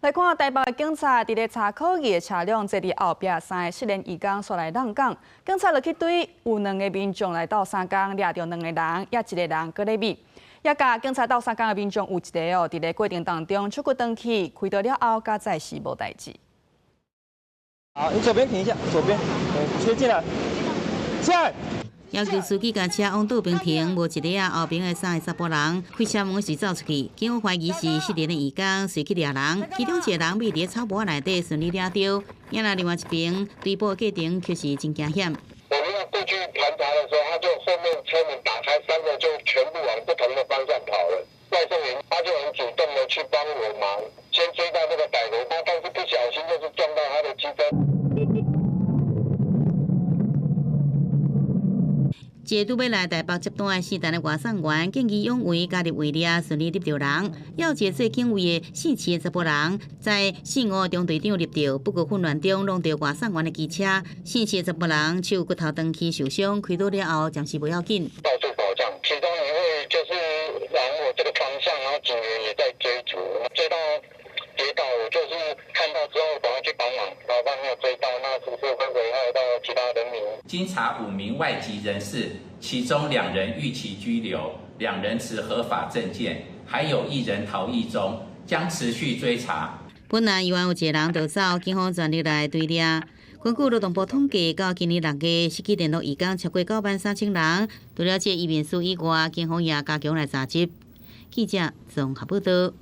來看台北的警察佇咧查可疑的車輛，坐佇後壁三個失聯移工煞來挵工。警察落去追，有兩个民眾來鬥相共，掠著兩个人，也一个人閣咧匿。也共警察鬥相共的民眾有一个哦，佇咧過程當中手骨斷去，開刀了後，佳哉是無代誌。好，你左邊停一下，左邊，切進來，進來。要求司機共車往倒邊停，無一个啊，後邊的三个查埔人開車門時走出去，警方懷疑是失聯的移工，隨去掠人，其中一个人匿佇草壆內底順利掠著，也若另外一邊追捕的過程卻是真驚險。我們要過去盤查的時候，他就後面車門打開，三個就全部往不同的方向跑了。外送員他就很主動的去幫我忙，先追到那個歹徒，他但是不小心就是撞到他的機車。一个拄欲來台北接單的姓陳的外送員，見義勇為加入圍獵，順利睨著人。猶有一個做警衛的姓徐的查埔人，在姓吳中隊長睨著，不過混亂中弄著外送員的機車，姓徐的查埔人手骨頭斷去受傷，開刀了後暫時無要緊。到處保障，其中一位就是往我這個方向，然後警員也在追逐，追到跌倒，我就是看到之後趕快去幫忙，然後沒有追到，那是不是會危害到其他人民？經查五名外籍人士，其中兩人逾期居留，兩人持合法證件，還有一人逃逸中，將持續追查。本來猶原有一个人逃走，警方全力來追掠。根據勞動部統計，到今年6月，失去聯絡移工超過93,000人。除了這个移民署以外，警方也加強來查緝。記者綜合報道。